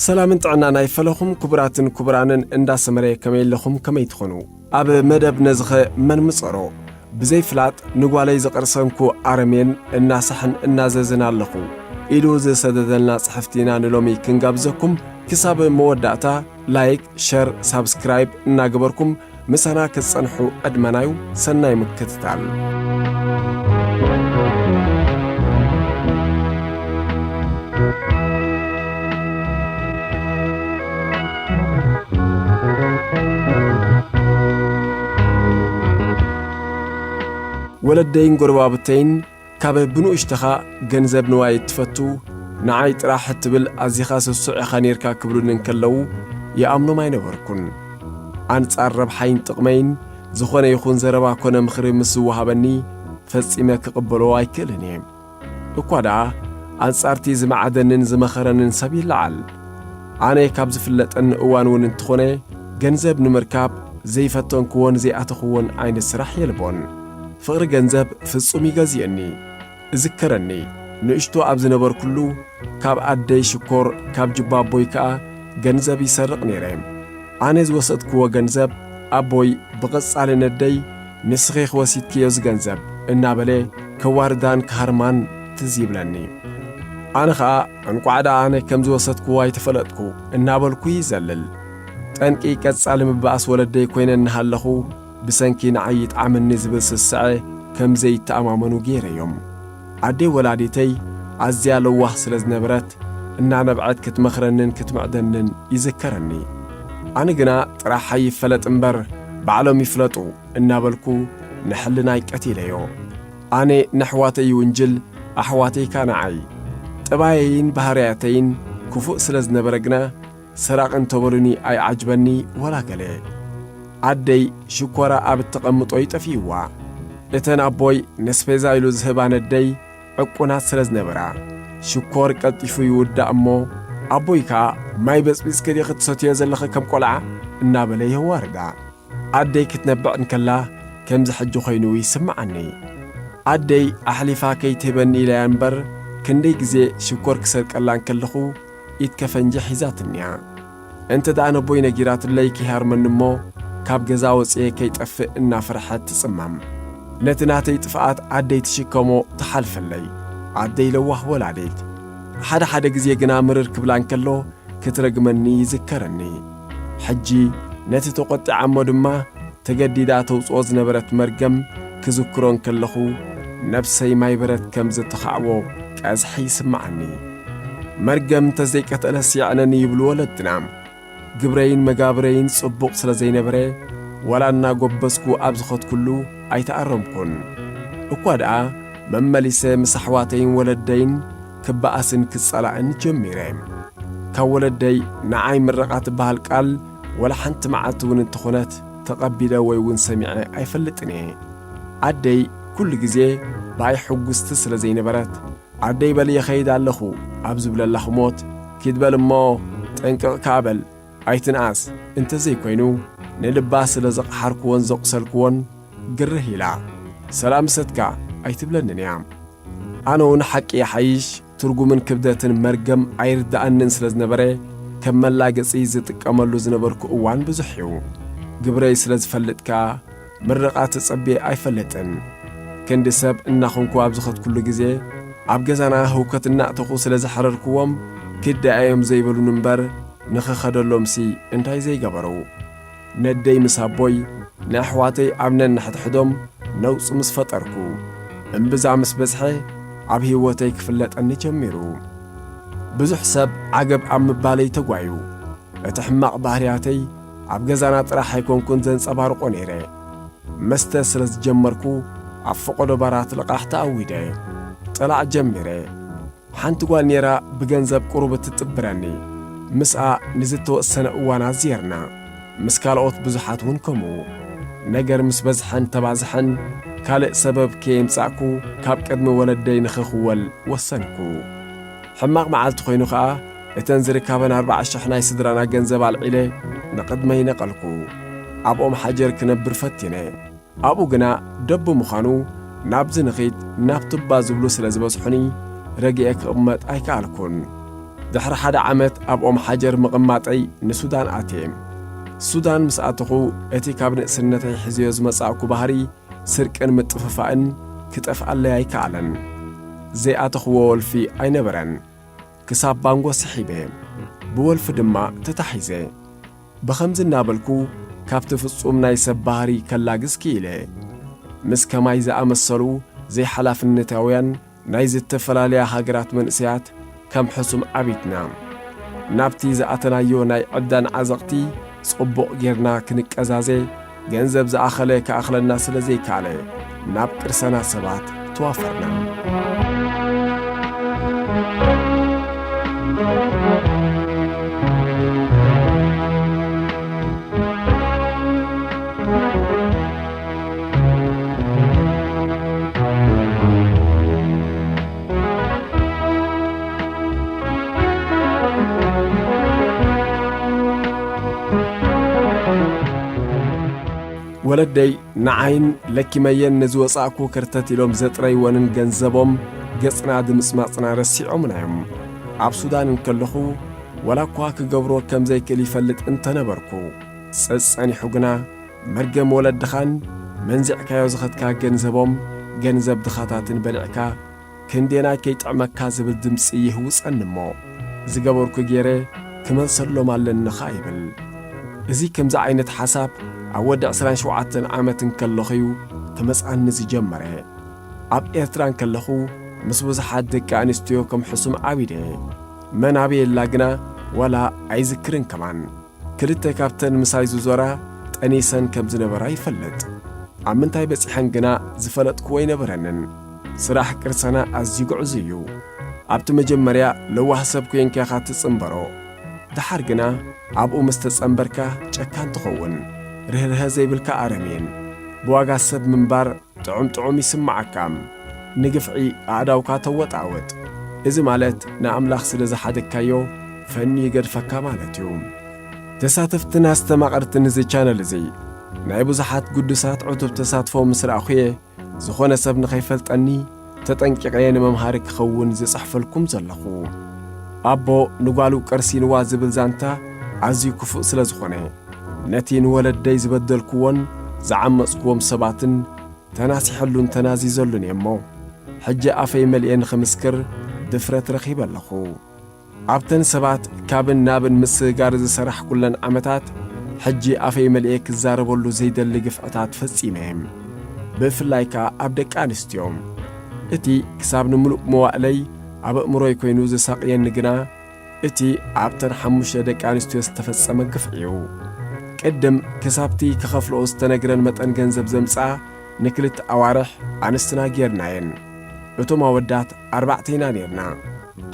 ሰላምን ጥዕናን ኣይፈለኹም ክቡራትን ክቡራንን እንዳሰመረ ከመይ ኣለኹም ከመይ ትኾኑ? ኣብ መደብ ነዝኸ መን ምጸሮ? ብዘይፍላጥ ንጓለይ ዝቕርሰንኩ ኣረሜን እናሳሕን እናዘዝን ኣለኹ ኢሉ ዝሰደደልና ጽሕፍቲና ንሎሚ ክንጋብዘኩም። ክሳብ መወዳእታ ላይክ፣ ሸር፣ ሳብስክራይብ እናገበርኩም ምሳና ክትጸንሑ ዕድመናዩ። ሰናይ ምክትታል። ወለደይን ጎረባብተይን ካብ ብንኡሽተኻ ገንዘብ ንዋይ እትፈቱ፣ ንዓይ ጥራሕ እትብል ኣዚኻ ስሱዕ ኢኻ ኔርካ ክብሉኒ እንከለዉ ይኣምኖም ኣይነበርኩን። ኣንጻር ረብሓይን ጥቕመይን ዝኾነ ይኹን ዘረባ ኮነ ምኽሪ ምስ ዝወሃበኒ ፈጺመ ክቕበሎ ኣይክእልን እየ። እኳ ደኣ ኣንጻርቲ ዝመዓደንን ዝመኸረንን ሰብ ይለዓል። ኣነ ካብ ዝፍለጠኒ እዋን እውን እንተኾነ ገንዘብ ንምርካብ ዘይፈተንክዎን ዘይኣተኽዎን ዓይነት ስራሕ የልቦን። ፍቕሪ ገንዘብ ፍጹም ይገዝየኒ። እዝከረኒ፣ ንእሽቶ ኣብ ዝነበርኩሉ ካብ ኣደይ ሽኮር፣ ካብ ጅባ ኣቦይ ከኣ ገንዘብ ይሰርቕ ነይረ። ኣነ ዝወሰድክዎ ገንዘብ ኣቦይ ብቐጻሊ ነደይ፣ "ንስኺ ክወሲድክዮ እዚ ገንዘብ" እናበለ ከዋርዳን ክሃርማን ትዝ ይብለኒ። ኣነ ኸኣ "እንቋዕ ደኣ ኣነ ከም ዝወሰድክዎ ኣይተፈለጥኩ" እናበልኩ ይዘልል። ጠንቂ ቀጻሊ ምባኣስ ወለደይ ኮይነ እናሃለኹ፣ ብሰንኪ ንዓይ ይጥዓመኒ ዝብል ስስዐ ከም ዘይተኣማመኑ ገይረዮም። ኣደይ ወላዲተይ ኣዝያ ለዋህ ስለ ዝነበረት፣ እናነብዐት ክትመኽረንን ክትምዕደንን ይዝከረኒ። ኣነ ግና "ጥራሕ ኣይፈለጥ እምበር፣ ባዕሎም ይፍለጡ" እናበልኩ ንሕልናይ ቀቲለዮ። ኣነ ንኣሕዋተይ ይውንጅል፣ ኣሕዋተይ ከኣ ንዓይ። ጠባየይን ባህርያተይን ክፉእ ስለ ዝነበረ ግና፣ ሰራቒ እንተበሉኒ ኣይዓጅበኒ ወላ ገለ። ኣደይ ሽኮራ ኣብ እተቐምጦ ይጠፍእዋ። እተን ኣቦይ ነስፔዛ ኢሉ ዝህባ ነደይ ዕቁናት ስለ ዝነበራ፣ ሽኮር ቀልጢፉ ይውዳእ እሞ፣ ኣቦይ ከኣ "ማይ በጽቢጽኪ ዲኺ ትሰትዮ ዘለኺ ከም ቆልዓ?" እናበለ የዋርዳ። ኣደይ ክትነብዕ እንከላ ከምዚ ሕጂ ኮይኑ ይስምዓኒ። ኣደይ ኣሕሊፋ ከይትህበኒ ኢላያ እምበር፣ ክንደይ ግዜ ሽኮር ክሰርቀላ እንከለኹ ኢድ ከፈንጂ ሒዛትንያ። እንተ ደኣ ነቦይ ነጊራትለይ ከይሃርመኒ እሞ፣ ካብ ገዛ ወጽኤ ከይጠፍእ እናፈርሐት ትጽመም። ነቲ ናተይ ጥፍኣት ኣደይ ትሽከሞ ትሓልፈለይ። ኣደይ ለዋህ ወላዲት። ሓደ ሓደ ግዜ ግና ምርር ክብላ እንከሎ፣ ክትረግመኒ ይዝከረኒ። ሕጂ ነቲ ተቖጢዓሞ ድማ ተገዲዳ ተውጽኦ ዝነበረት መርገም ክዝክሮ እንከለኹ፣ ነብሰይ ማይ በረድ ከም ዘተኻዕቦ ቀዝሒ ይስምዓኒ። "መርገም እንተዘይቀተለስ የዕነኒ" ይብሉ ወለድና። ግብረይን መጋብረይን ጽቡቕ ስለ ዘይነበረ፣ ዋላ እናጎበዝኩ ኣብ ዝኸድኩሉ ኣይተኣረምኩን። እኳ ደኣ መመሊሰ ምስ ኣሕዋተይን ወለደይን ክበኣስን ክጸላእን ጀሚረ። ካብ ወለደይ ንዓይ ምረቓ ትበሃል ቃል ወላ ሓንቲ መዓልቲ እውን እንተኾነት ተቐቢለ ወይ እውን ሰሚዐ ኣይፈልጥን እየ። ኣደይ ኩሉ ግዜ ብኣይ ሕጉስቲ ስለ ዘይነበረት፣ "ኣደይ በሊ ይኸይድ ኣለኹ" ኣብ ዝብለላ ህሞት፣ "ኪድ በል እሞ ጠንቅቕ ከኣ በል፣ ኣይትንኣስ" እንተዘይኮይኑ፣ ንልባ ስለ ዘቕሓርክዎን ዘቑሰልክዎን፣ ግርህ ኢላ፣ "ሰላም ሰትካ" ኣይትብለንን እያ። ኣነ እውን ሓቂ ይሓይሽ፣ ትርጉምን ክብደትን መርገም ኣይርድኣንን ስለ ዝነበረ፣ ከም መላገጺ ዝጥቀመሉ ዝነበርኩ እዋን ብዙሕ እዩ። ግብረይ ስለ ዝፈልጥ ከኣ፣ ምርቓ ተጸብየ ኣይፈልጥን። ክንዲ ሰብ እናኾንኩ ኣብ ዝኸድኩሉ ግዜ፣ ኣብ ገዛና ህውከት እናእተኹ ስለ ዘሕረርክዎም፣ ኪድ ደኣ እዮም ዘይበሉኒ እምበር፣ ንኽኸደሎምሲ እንታይ ዘይገበሩ። ነደይ ምስ ኣቦይ ንኣሕዋተይ ኣብ ነንሕድሕዶም ነውጺ ምስ ፈጠርኩ፣ እምብዛ ምስ በዝሐ ኣብ ህይወተይ ክፍለጠኒ ጀሚሩ። ብዙሕ ሰብ ዓገብ ኣብ ምባለይ ተጓዩ። እቲ ሕማቕ ባህርያተይ ኣብ ገዛና ጥራሕ ኣይኮንኩን ዘንጸባርቖ ነይረ። መስተ ስለ ዝጀመርኩ ኣብ ፈቐዶ ባራት ልቓሕ ተኣዊደ። ጠላዕ ጀሚረ። ሓንቲ ጓል ነይራ ብገንዘብ ቁሩብ እትጥብረኒ። ምስኣ ንዝተወሰነ እዋን ኣዚርና። ምስ ካልኦት ብዙሓት እውን ከምኡ። ነገር ምስ በዝሐን ተባዝሐን፣ ካልእ ሰበብ ከየምጻእኩ ካብ ቅድሚ ወለደይ ንኽኽወል ወሰንኩ። ሕማቕ መዓልቲ ኮይኑ ኸኣ፣ እተን ዝርከበን ኣርብዓ ሽሕ ናይ ስድራና ገንዘብ ኣልዒለ ንቕድመይ ነቐልኩ። ኣብ ኦም ሓጀር ክነብር ፈቲነ። ኣብኡ ግና ደቡ ምዃኑ፣ ናብዚ ንኺድ፣ ናብ ቱባ ዝብሉ ስለ ዝበዝሑኒ፣ ረጊኤ ክቕመጥ ኣይከኣልኩን። ድሕሪ ሓደ ዓመት ኣብ ኦም ሓጀር ምቕማጠይ ንሱዳን ኣትየ። ሱዳን ምስ ኣተኹ፣ እቲ ካብ ንእስነተይ ሒዘዮ ዝመጻእኩ ባህሪ ስርቅን ምጥፍፋእን ክጠፍኣለይ ኣይከኣለን። ዘይኣተኽዎ ወልፊ ኣይነበረን። ክሳብ ባንጎ ስሒበ፣ ብወልፊ ድማ ተታሒዘ። ብኸምዚ እናበልኩ፣ ካብቲ ፍጹም ናይ ሰብ ባህሪ ከላግዝ ክኢለ። ምስ ከማይ ዝኣመሰሉ ዘይሓላፍነታውያን ናይ ዝተፈላለያ ሃገራት መንእሰያት ከም ሕሱም ዓቢትና። ናብቲ ዝኣተናዮ ናይ ዕብዳን ዓዘቕቲ ጽቡቕ ጌርና ክንቀዛዘ፣ ገንዘብ ዝኣኸለ ክኣኽለና ስለ ዘይከኣለ፣ ናብ ቅርሰና ሰባት ተዋፈርና። ወለደይ ንዓይን ለኪመየን ንዝወጻእኩ ከርተት ኢሎም ዘጥረይወንን ገንዘቦም ገጽና ድምጽማጽና ረሲዖምና እዮም። ኣብ ሱዳን እንከለኹ፣ ዋላ እኳ ክገብሮ ከም ዘይክእል ይፈልጥ እንተነበርኩ፣ ጸጸኒሑ ግና፣ መርገም ወለድኻን መንዚዕካዮ ዝኸድካ ገንዘቦም፣ ገንዘብ ድኻታትን በሊዕካ፣ ክንደየናይ ከይጥዕመካ ዝብል ድምጺ ይህውጸኒ እሞ፣ ዝገበርኩ ገይረ ክመልሰሎም ኣለኒ ኸኣ ይብል። እዚ ከምዚ ዓይነት ሓሳብ ኣብ ወዲ ዕስራን ሸውዓተን ዓመት እንከለኹ እዩ ክመጽኣኒ ዝጀመረ። ኣብ ኤርትራ እንከለኹ ምስ ብዙሓት ደቂ ኣንስትዮ ከም ሕሱም ዓቢደ። መን ኣበየላ ግና ዋላ ኣይዝክርን ከማን። ክልተ ካብተን ምሳይ ዝዞራ ጠኒሰን ከም ዝነበራ ይፈልጥ። ኣብ ምንታይ በጺሐን ግና ዝፈለጥክዎ ኣይነበረንን። ስራሕ ቅርሰና ኣዝዩ ግዕዙ እዩ። ኣብቲ መጀመርያ ለዋህ ሰብ ኮይንካ ኢኻ ትጽንበሮ። ደሓር ግና ኣብኡ ምስ ተጸንበርካ ጨካን ትኸውን። ርህርሀ ዘይብልካ ኣረሜን። ብዋጋ ሰብ ምንባር ጥዑም ጥዑም ይስምዓካ። ንግፍዒ ኣእዳውካ ተወጣውጥ። እዚ ማለት ንኣምላኽ ስለ ዝሓደግካዮ ፈንዩ ይገድፈካ ማለት እዩ። ተሳተፍትን ኣስተማቐርትን እዚ ቻነል እዚ ናይ ብዙሓት ግዱሳት ዕቱብ ተሳትፎ ምስ ረኣኹ'የ፣ ዝኾነ ሰብ ንኸይፈልጠኒ ተጠንቂቐ'የ ንመምሃሪ ክኸውን ዝጽሕፈልኩም ዘለኹ። ኣቦ ንጓሉ ቀርሲንዋ ዝብል ዛንታ ኣዝዩ ክፉእ ስለ ዝኾነ፣ ነቲ ንወለደይ ዝበደልክዎን ዝዓመጽክዎም ሰባትን ተናሲሐሉን ተናዚዘሉን እየ እሞ፣ ሕጂ ኣፈይ መሊኤ ንኽምስክር ድፍረት ረኺበ ኣለኹ። ኣብተን ሰባት ካብን ናብን ምስግጋር ዝሰራሕኩለን ዓመታት፣ ሕጂ ኣፈይ መሊኤ ክዛረበሉ ዘይደሊ ግፍዕታት ፈጺመ እየ። ብፍላይ ከኣ ኣብ ደቂ ኣንስትዮ። እቲ ክሳብ ንምሉእ መዋእለይ ኣብ ኣእምሮይ ኮይኑ ዝሳቕየኒ ግና፣ እቲ ኣብተን ሓሙሽተ ደቂ ኣንስትዮ ዝተፈጸመ ግፍዒ እዩ። ቅድም ክሳብቲ ክኸፍልኦ ዝተነግረን መጠን ገንዘብ ዘምጽኣ ንክልተ ኣዋርሕ ኣንስትና ጌርናየን። እቶም ኣወዳት ኣርባዕቴና ኔርና።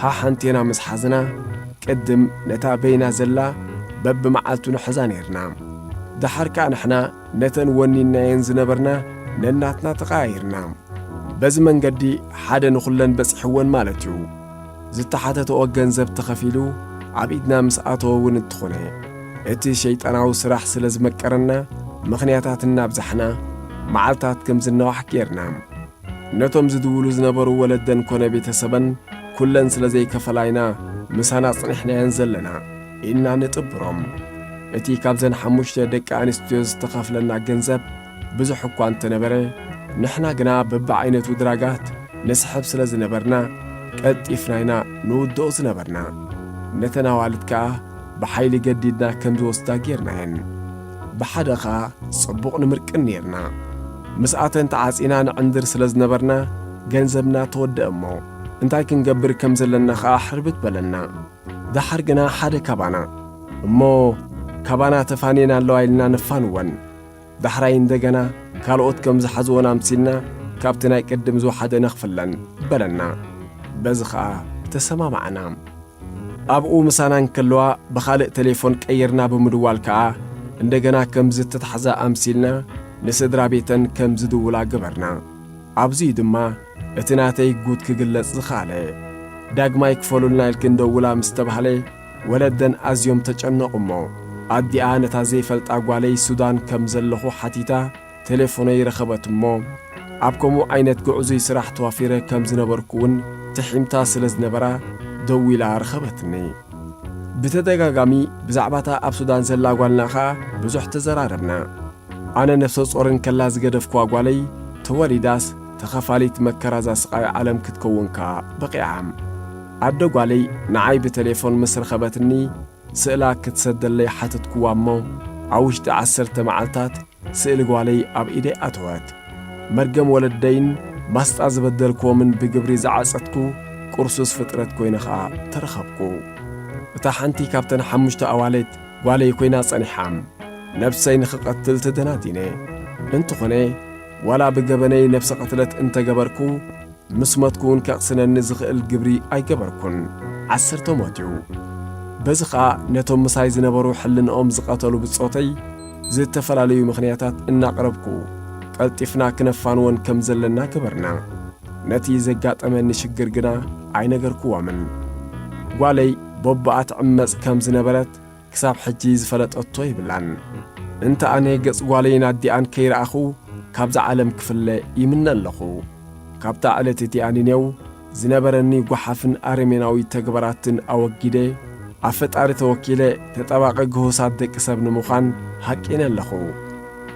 ሓሓንቴና ምስ ሓዝና፣ ቅድም ነታ በይና ዘላ በብመዓልቱ ንሕዛ ኔርና። ደሓር ከኣ ንሕና ነተን ወኒንናየን ዝነበርና ነናትና ተቐያይርና። በዚ መንገዲ ሓደ ንኹለን በጺሕወን ማለት እዩ። ዝተሓተተኦ ገንዘብ ተኸፊሉ ኣብ ኢድና ምስ ኣተወ እውን እንተኾነ፣ እቲ ሸይጣናዊ ስራሕ ስለ ዝመቀረና፣ ምኽንያታት እናብዛሕና፣ መዓልታት ከም ዝነዋሕ ጌርና። ነቶም ዝድውሉ ዝነበሩ ወለደን ኮነ ቤተሰበን፣ ኩለን ስለ ዘይከፈላ ኢና ምሳና ኣጽኒሕናየን ዘለና ኢልና ንጥብሮም። እቲ ካብዘን ሓሙሽተ ደቂ ኣንስትዮ ዝተኸፍለና ገንዘብ ብዙሕ እኳ እንተነበረ፣ ንሕና ግና በብዓይነቱ ድራጋት ንስሕብ ስለ ዝነበርና፣ ቀልጢፍና ኢና ንውድኦ ዝነበርና። ነተን ኣዋልድ ከኣ ብሓይሊ ገዲድና ከም ዝወስዳ ጌርናየን። ብሓደ ኸኣ ጽቡቕ ንምርቅን ኔርና። ምስኣተን ተዓጺና ንዕንድር ስለ ዝነበርና፣ ገንዘብና ተወደአ እሞ፣ እንታይ ክንገብር ከም ዘለና ኸኣ ሕርብት በለና። ደሓር ግና ሓደ ካባና፣ እሞ ካባና ተፋንየን ኣለዋ ኢልና ነፋንወን። ዳሕራይ እንደገና ካልኦት ከም ዝሓዝወን ኣምሲልና ካብቲ ናይ ቅድም ዝወሓደ ነኽፍለን በለና። በዚ ኸኣ ተሰማማዕና። ኣብኡ ምሳና እንከለዋ ብኻልእ ቴሌፎን ቀይርና ብምድዋል ከኣ እንደገና ከም ዝተታሕዛ ኣምሲልና ንስድራ ቤተን ከም ዝድውላ ገበርና። ኣብዙይ ድማ እቲ ናተይ ጉድ ክግለጽ ዝኸኣለ። ዳግማይ ክፈሉልና ኢልክን ደውላ ምስ ተባህለ፣ ወለደን ኣዝዮም ተጨነቑ እሞ፣ ኣዲኣ ነታ ዘይፈልጣ ጓለይ ሱዳን ከም ዘለኹ ሓቲታ፣ ቴሌፎነይ ረኸበት እሞ፣ ኣብ ከምኡ ዓይነት ግዕዙይ ስራሕ ተዋፊረ ከም ዝነበርኩ እውን ትሒምታ ስለ ዝነበራ፣ ደዊላ ረኸበትኒ። ብተደጋጋሚ ብዛዕባታ ኣብ ሱዳን ዘላ ጓልና ኸኣ ብዙሕ ተዘራረብና። ኣነ ነፍሰ ጾር እንከላ ዝገደፍኩዋ ጓለይ ተወሊዳስ ተኸፋሊት መከራዛ ስቓይ ዓለም ክትከውን ከኣ በቒዓ። ኣደ ጓለይ ንዓይ ብቴሌፎን ምስ ረኸበትኒ፣ ስእላ ክትሰደለይ ሓተትኩዋ እሞ፣ ኣብ ውሽጢ ዓሰርተ መዓልታት ስእሊ ጓለይ ኣብ ኢደይ ኣተወት። መርገም ወለደይን ማስጣ ዝበደልክዎምን ብግብሪ ዝዓጸትኩ ቁርሱስ ፍጥረት ኮይነ ኸኣ ተረኸብኩ። እታ ሓንቲ ካብተን ሓሙሽተ ኣዋልድ ጓለይ ኮይና ጸኒሓ። ነብሰይ ንኽቐትል ተደናዲነ። እንተኾነ፣ ዋላ ብገበነይ ነብሰ ቅትለት እንተገበርኩ፣ ምስ ሞትኩ እውን ከቕስነኒ ዝኽእል ግብሪ ኣይገበርኩን። ዓሰርተ ሞት እዩ። በዚ ኸኣ ነቶም ምሳይ ዝነበሩ ሕልንኦም ዝቐተሉ ብጾተይ ዝተፈላለዩ ምኽንያታት እናቕረብኩ፣ ቀልጢፍና ክነፋንወን ከም ዘለና ገበርና። ነቲ ዘጋጠመኒ ሽግር ግና ኣይነገርኩዎምን። ጓለይ ቦቦኣ ትዕመጽ ከም ዝነበረት ክሳብ ሕጂ ዝፈለጠቶ የብላን። እንተ ኣነ ገጽ ጓለይን ኣዲኣን ከይረኣኹ፣ ካብዛ ዓለም ክፍለ ይምነ ኣለኹ። ካብታ ዕለት እቲኣ ንኔው ዝነበረኒ ጓሓፍን ኣረሜናዊ ተግባራትን ኣወጊደ፣ ኣብ ፈጣሪ ተወኪለ ተጣባቒ ግሁሳት ደቂ ሰብ ንምዃን ሃቂነ ኣለኹ።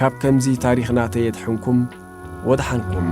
ካብ ከምዚ ታሪኽ ናተይ የድሕንኩም፣ ወድሓንኩም።